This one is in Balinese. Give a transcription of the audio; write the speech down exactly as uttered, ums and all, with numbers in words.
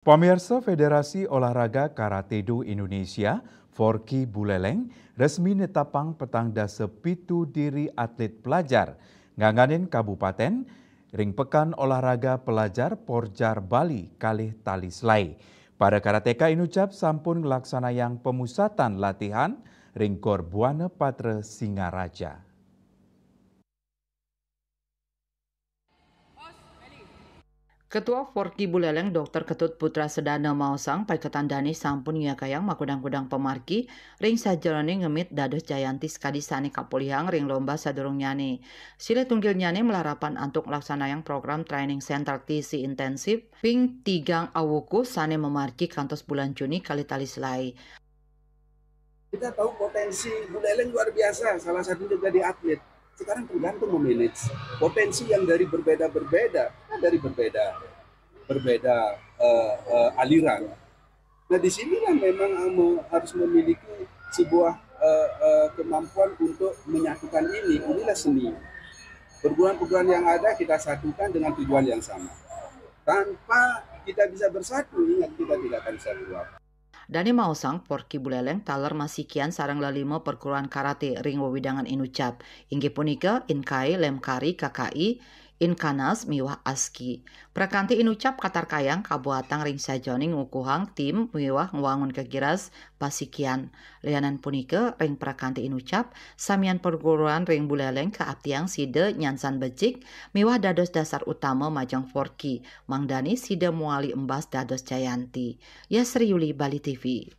Pamirsa, Federasi Olahraga Karate Do Indonesia, Forki Buleleng, resmi netapang petang dasa pitu diri atlet pelajar ngangganin kabupaten ring Pekan Olahraga Pelajar Porjar Bali kalih tali selai. Para karateka inucap sampun nglaksanayang pemusatan latihan ring Gor Buana Patra Singaraja. Ketua Forki Buleleng Doktor Ketut Putra Sedana maosang paiketan dane sampun ngiakayang makudang-kudang pamargi ring sajeroning ngemit dados jayanti sakadi sane kapolihang ring lomba sadurungnyane. Silih tunggilnyane malarapan antuk nglaksanayang program training center T C intensif ping tigang awukuh sane mamargi kantos bulan Juni kalih tali selai. Kita tahu potensi Buleleng luar biasa, salah satunya jadi atlet. Sekarang tergantung memanage potensi yang dari berbeda-berbeda, kan dari berbeda berbeda uh, uh, aliran. Nah, disinilah memang uh, harus memiliki sebuah uh, uh, kemampuan untuk menyatukan ini. Inilah seni. Perguruan-perguruan yang ada kita satukan dengan tujuan yang sama. Tanpa kita bisa bersatu, ingat, kita tidak akan bisa keluar. Dane maosang Forki Buleleng taler masikian sareng lelima perguruan karate ring wewidangan inucap, inggih punika Inkai, Lemkari, K K I, Inkanas miwah Aski. Prakanti inucap katarkayang kabuatang ring sajeroning ngukuhang tim miwah ngwangun kagiras pasikian. Lianan punika, ring prakanti inucap, samian perguruan ring Buleleng kaaptiang sida nyansan becik miwah dados dasar utama majeng Forki, mangdane sida mawali embas dados jayanti. Yasri Yuli, Bali T V.